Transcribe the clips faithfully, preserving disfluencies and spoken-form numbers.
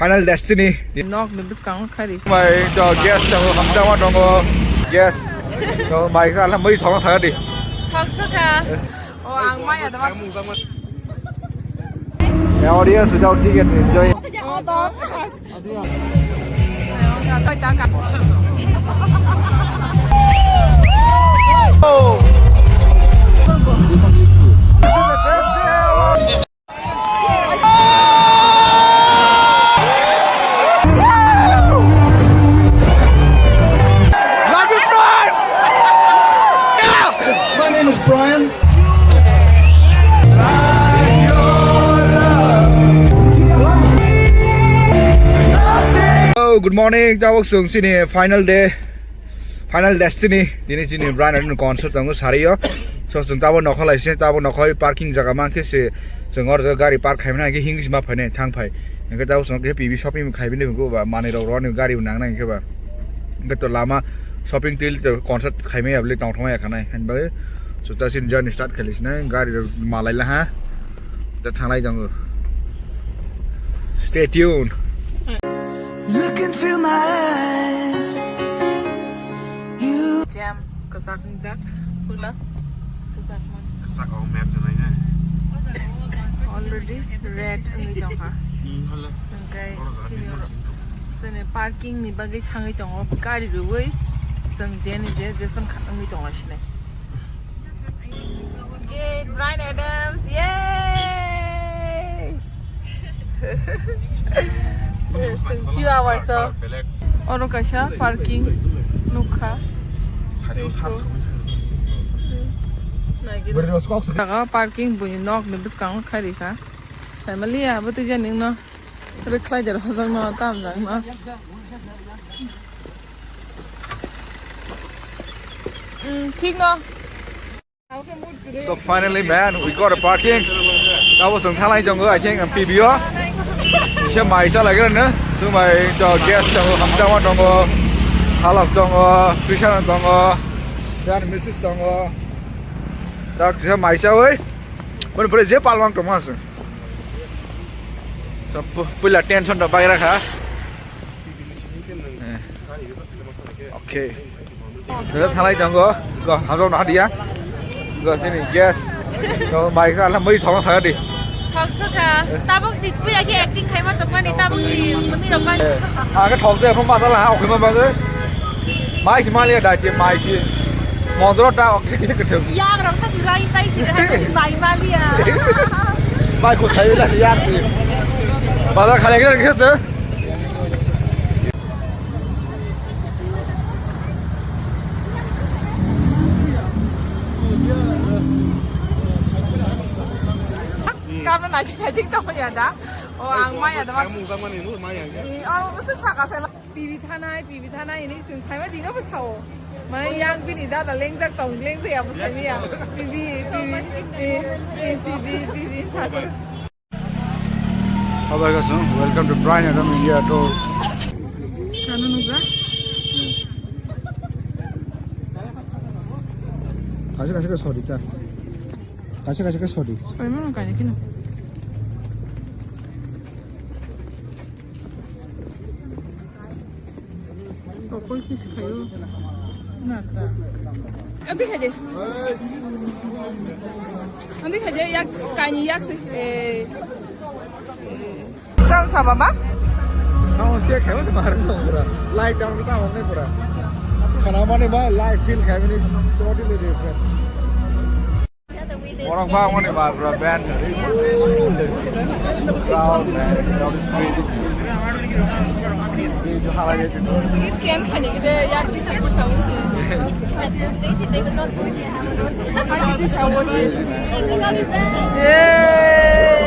Final Destiny. Nok ni bwskango khari. Bai to guest to hamjama tongo. Guest. To bai ka la mui thong sa di. Thok sa kha. O ang maya da. Yeah, audience without ticket enjoy. My name is Brian. Oh, good morning. Tabuk chwng chini final day, Final Destiny. Tini chini Brian Adamni concert tongo sario. So chwng tabuk nokhor lai se, tabuk nokhor parking jaga mankhe se chwng oro gari park khaimani hingke hingke se ma phainai thang phai. Hingke tabuk chwng khe P B shopping khaimani hingke ba manwi rok roni gari bo nangnai hingke ba. Hingke to lama shopping twi to concert khaimani abli tong thangmani yakhanai. Hwnba chwng ta chini journey start khaili sinai gari rok malai laha. Da thanglai tongo. Stay tuned. Look into my eyes. You jam kwchak wngjak pula kwchak man. Kwchak o map janai na. Already red wngwi tongkha. Hmm, hala. Hwnkhe oro chini jaga oro chini parking ni bagwi thangwi tongo gari rwwi chwng jeni je jespan kha wngwi tongo sini. Yay, Brian Adams, yay! Few hours o. Oro kaisa parking nukha. Jaga parking buini nok ni bwskango khairikha. Saimaliya abo twijani wngno rwkhlai der hojakno tamjakno. Thik no. So finally, man, we got a parking. Tabuk chwng thalai tongo, I think, P B o. Kisa mai chalaigrano. Chwng bai to guest tongo, hamjakma tongo, halok tongo, Krishan tongo, dan Missus tongo. Tak kisa mai chawi. Boni pore je palwang tongma chwng. So puila tension to bagra kha. Okay. Sila thalai tongo. Go, hamjak no hadiya. Go, sini guest. Go, bai ka la mui thong sa di. Thok sa kha. Tabuk si puya khe acting khai ma tong mani, tabuk si muni rok mani. Aga thok je phone ma sala ha, okhima bagwi. Mai si mali da ti mai si. Mondro ta ok si kisa ketheu. Yang rok sa si lai tai si, mai mali ya. Mai ko thai la ya si. Bazar khale gre khe se. Kamno naijik naijik tongmani ya da. O ang maya da. Kamung tangmani no maya. Ni o musuk saka se. Pibi thanai, pibi thanai ini sing thaima dino bo sao. Mane yang bini dada lengjak tong lengjak ya bo sami ya. Pibi, pibi, pibi, pibi, pibi, sasa. Habai kasung, welcome to Brian Adam India to. Sana nuga? Kaisa kaisa ke sodi ta. Kaisa kaisa ke sodi. Soi mana kaya kino? Tokol sisi kayo. Nata. Andi khaje. Andi khaje yak kani yak se. Eh. Sang sa baba? Sound check khayo se marang tong pura. Light down kita awang pura. Khana mane ba live feel khayo ni totally different. Orang ba mane ba pura band. Crowd, man, crowd is crazy. Scan khani gede yak di sek sa usi. Yak di sa usi. Yay!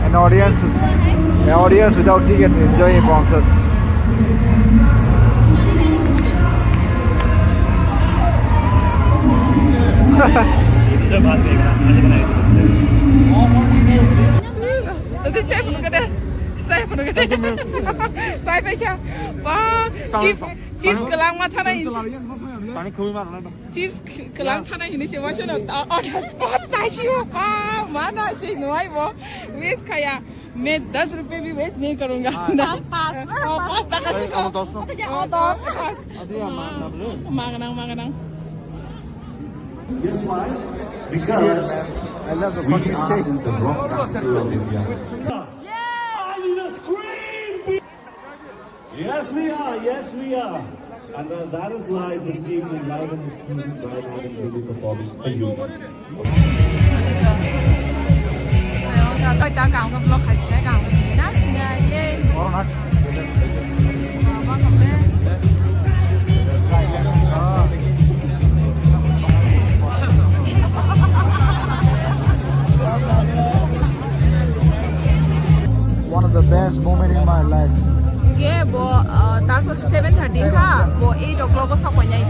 An audience, an audience without ticket enjoying a concert. Ito, chef, ano ka na? Chef, ano ka na? Chef, ano ka na? Chef, ano ka na? Wow! Chips, chips, kalang matha na. Pani khawi maro na ba? Chips k-, kwlang thana hini se wansano, ta-, on the spot ta Siu pa, mana si nuai bo. Wes kaya. मैं दस रुपए भी वेस्ट नहीं करूंगा। हाँ। पाँच, पाँच। हाँ, पाँच टका से अरे, को। हम दस ना। हाँ, दस। पाँच। अरे, हम मांगना बोले। मांगना, मांगना। Guess why? Because I love the we fucking are state. In the rock capital of India. Yeah, I need a scream. Yes, we are. Yes, we are. And uh, that is live this evening, live and exclusive, live and will be performing for you. One of the best moment in my life. Ge bo, uh, tako seven thirty kha, bo eight o'clock o sok painai.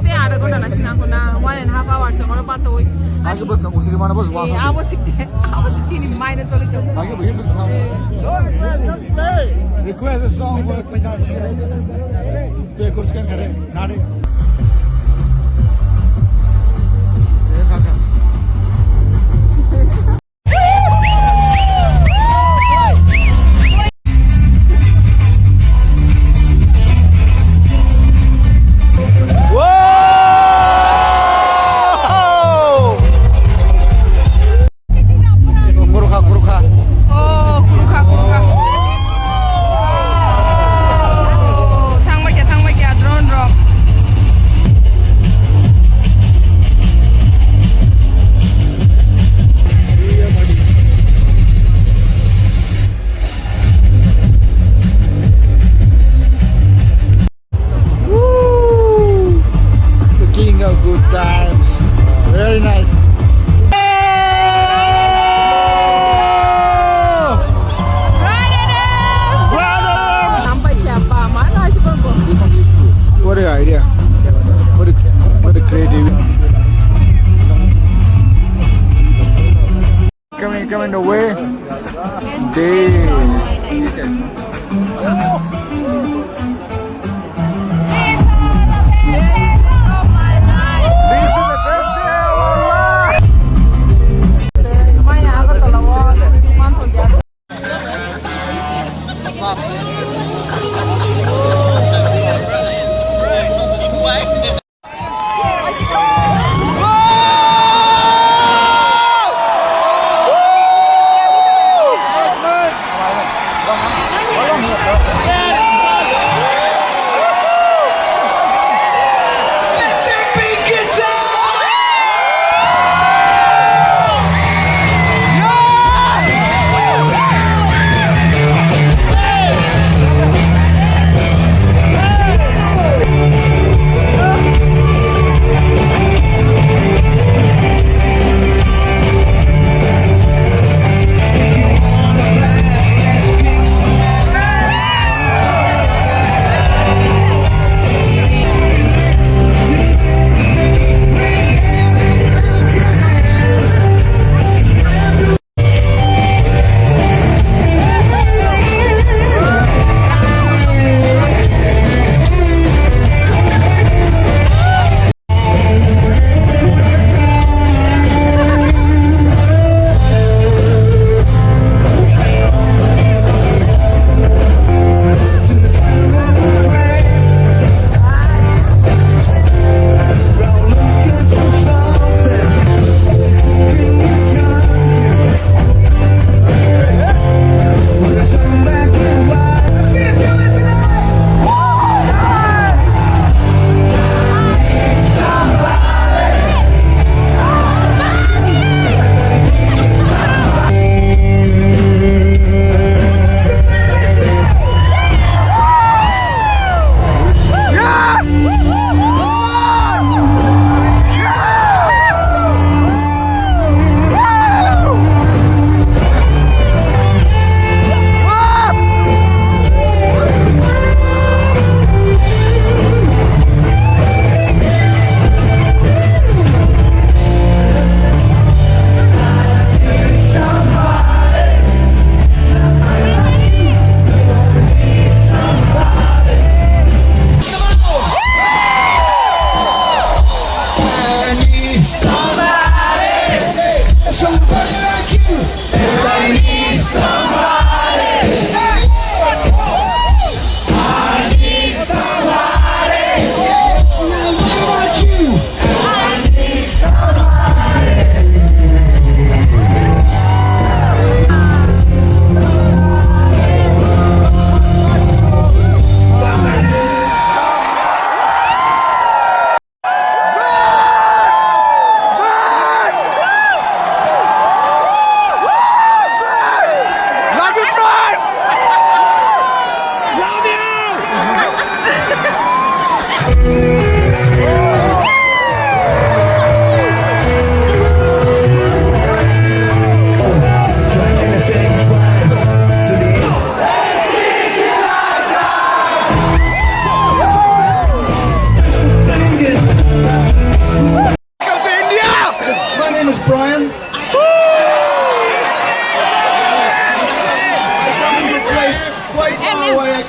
Tei ada ghonta na sina khuna, one and half hours ngoro paso oi. Agi bus ka usiri mana bus. Eh, wasa. Abo sik de, abo sik chini maine choli to. Agi bus ka. Eh. No request, just play. Request a song for the production. Play kurs kan kare, nade. Kurukha, kurukha. Oh, kurukha, kurukha. Oh, thangbai khe, thangbai khe, drone rok. Woo! The king of good times. Very nice. What an idea. What a, what a creative. Coming, coming the way. Damn. This is the best day of our life.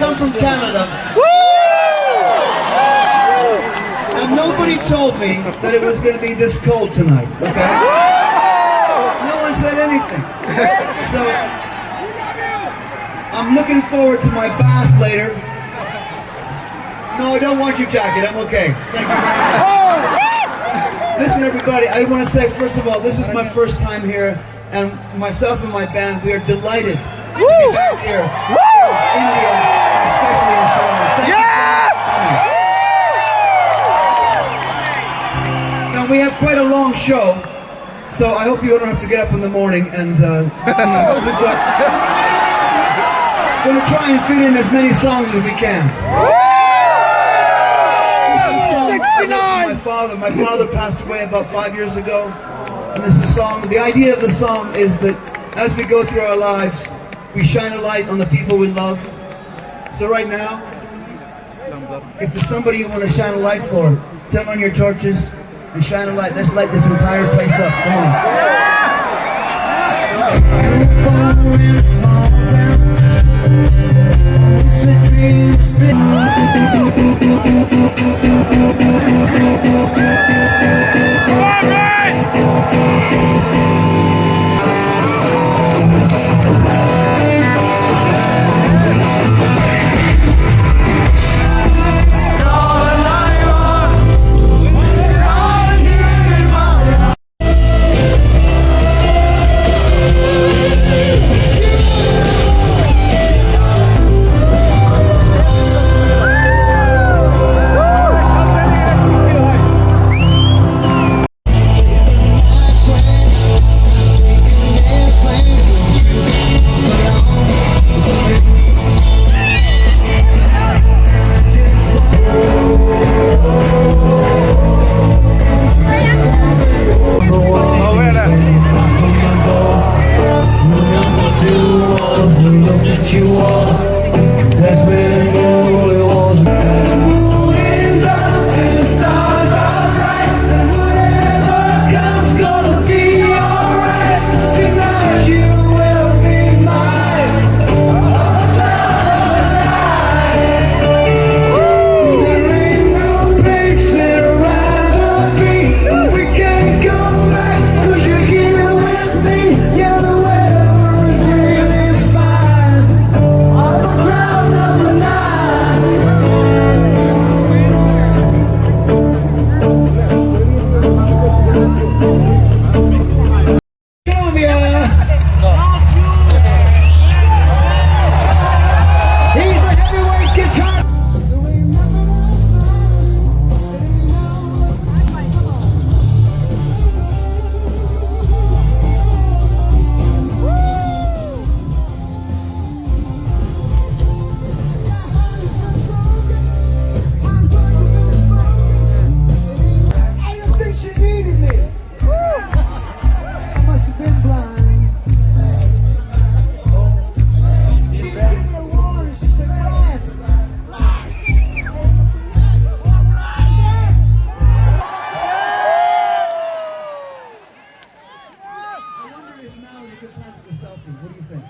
Come from Canada. And nobody told me that it was going to be this cold tonight, okay? No one said anything. So, I'm looking forward to my bath later. No, I don't want your jacket. I'm okay. Thank you very much. Listen, everybody, I want to say, first of all, this is my first time here, and myself and my band, we are delighted to be back here in India, especially in Shillong. Thank you so much for coming. Now, we have quite a long show. So I hope you don't have to get up in the morning and, uh, you know, we've got, gonna try and fit in as many songs as we can. This is a song I wrote for my father. My father passed away about five years ago. And this is a song, the idea of the song is that as we go through our lives, we shine a light on the people we love. So right now, if there's somebody you want to shine a light for, turn on your torches and shine a light. Let's light this entire place up. Come on. I don't think she needed me. I must have been blind. She didn't give me a wand and she said, "Run." I wonder if now is a good time for the selfie. What do you think?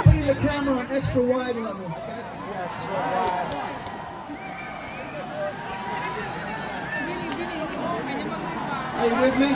Putting the camera on extra wide level. Are you with me?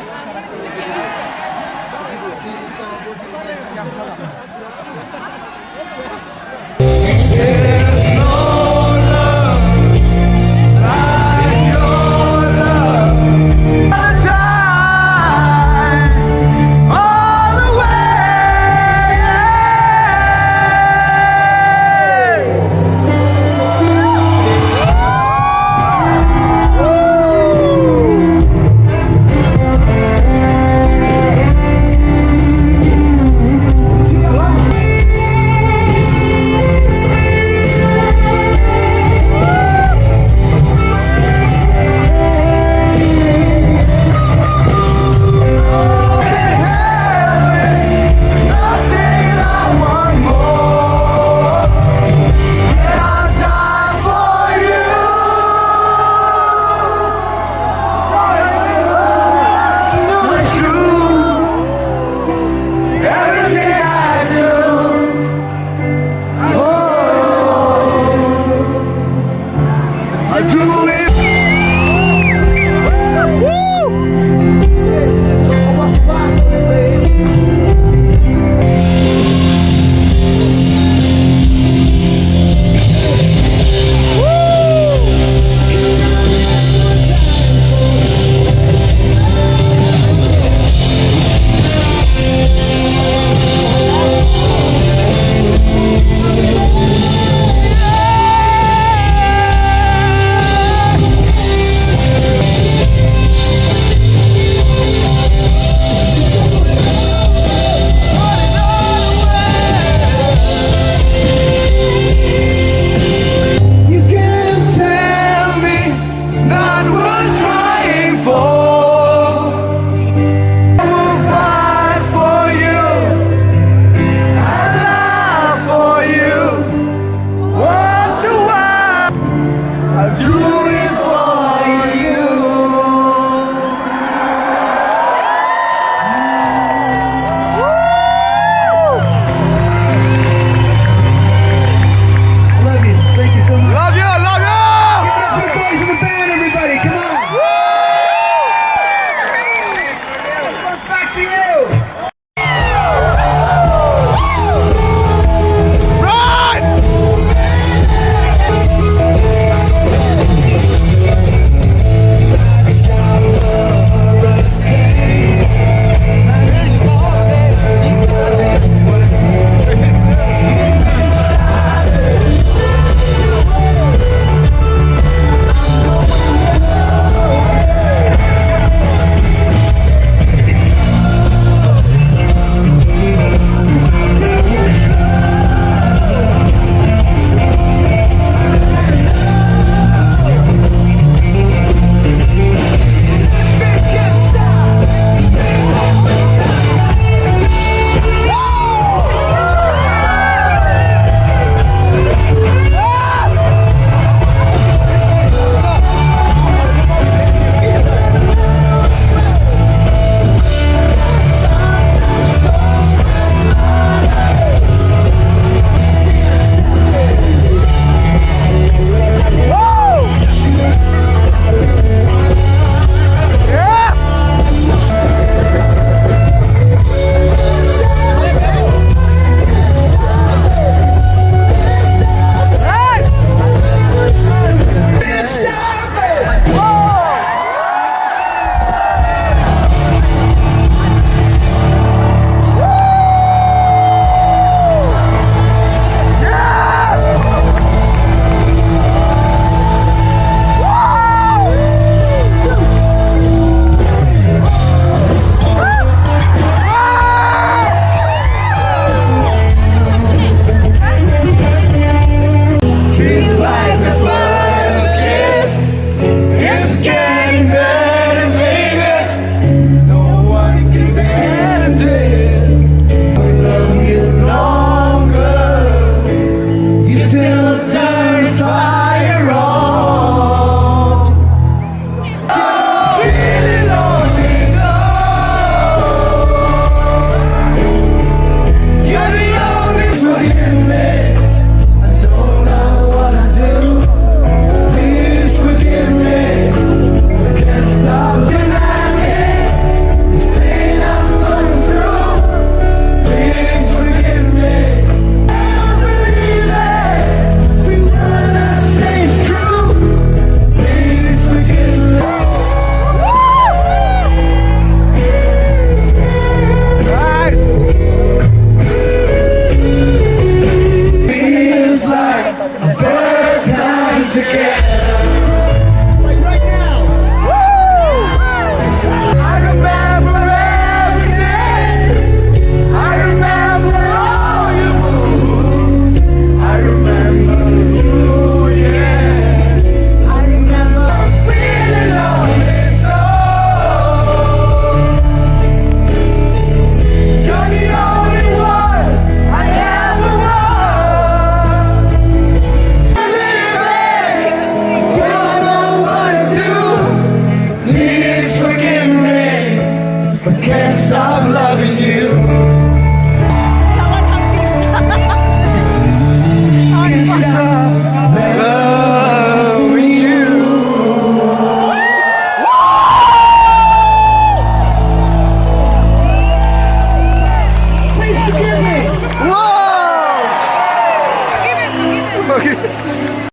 Can't stop loving you. Can't stop loving you. Please forgive me. Whoa! Forgive him, forgive him.